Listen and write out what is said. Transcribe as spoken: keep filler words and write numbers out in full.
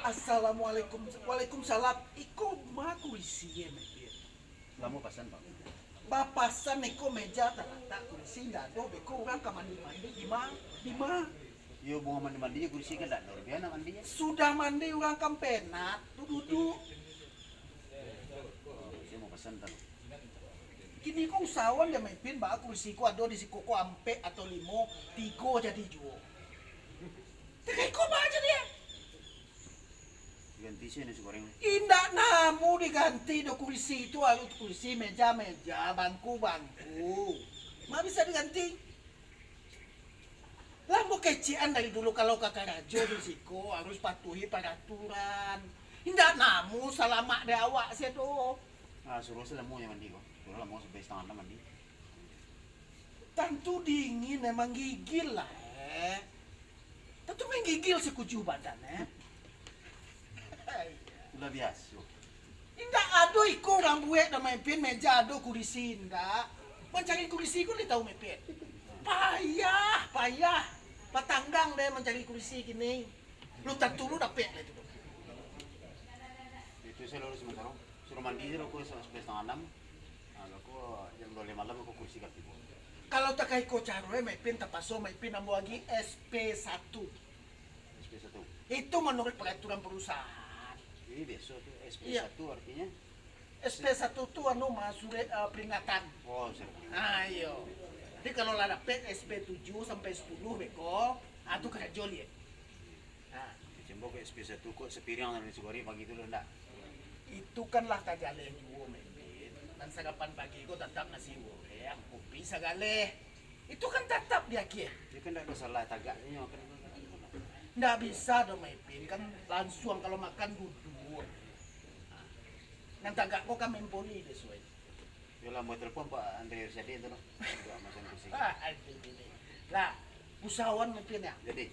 Assalamualaikum. Waalaikumsalam. Iko ma kurisi e, Mepin? Lamo pasan, Bang. Bapasan iko meja talatak, kurisi indak ado, beko urang ka mandi-mandi, di ma? Di ma? Iyo, bungo mandi-mandi jo kurisi kan indak ado, bia nak mandi. Sudah mandi urang kan penat, tu duduak. Oh, sia mau pasan tadi. Kini ko usahoan dek Mepin, baa kurisi ko ado di siko ko ampek atau limo, tigo jadi juo. Tigo iko baa jadi e? Diganti se nasi goreng. Indak namuah diganti doh kurisi tu, alu kurisi, meja-meja, bangku-bangku. Ma bisa diganti? Lah, ambo kecek an dari dulu, kalau ka karajo di siko, harus patuhi paraturan. Indak namuah salamak dek awak sia doh. Ah, suruah se lamo nyo mandi ko. Suruah lamo sampai satangah anam mandi. Tantu dingin, eh, manggigil lah, eh. Tantu manggigil sakujuah badan, eh. Lah biaso. Indak ado iko urang buek doh, Mepin, meja ado, kurisi indak. Mancari kurisi ko lai tau, Mepin. Payah, payah. Batanggang deh mancari kurisi kini. Lu tantu lu dapek lah itu. Itu se lo sementaro. Suruah mandi se lo ko sampai satangah anam. Ah, beko jam duo baleh malam ko kurisi ka tibo. Kalau takah iko caro e, Mepin, tapaso Mepin ambo agiah S P satu. S P satu. Itu manuruik paraturan parusahaan. Jadi biaso tu S P satu artinyo? Iyo. S P satu tu anu, ma, surek, eh, peringatan. Oh, surek peringatan. Ah, iyo. Jadi kalau lah dapek S P tujuh sampai sapuluah beko, ah, tu karajo liek. Nah. Kecek ambo ko S P satu ko sapiriang nasi goreng pagi tu lah ndak? Itu kan lah tagaleh juo, Mepin. Nan sarapan pagi ko tatap nasi goreng, kopi sagaleh. Itu kan tatap di akhir. Itu kan ndak ado salah tagaknyo kan. Ndak bisa doh, Mepin, kan lansuang kalau makan duduak. Nah. Nan tagak ko kan main voli biaso e. Yo lah, mau telepon Pak Andre Rosiade tu lah. Untuk masan kurisi. Ah, aduh, ini. Lah, usahoan Mepin yo. Jadi?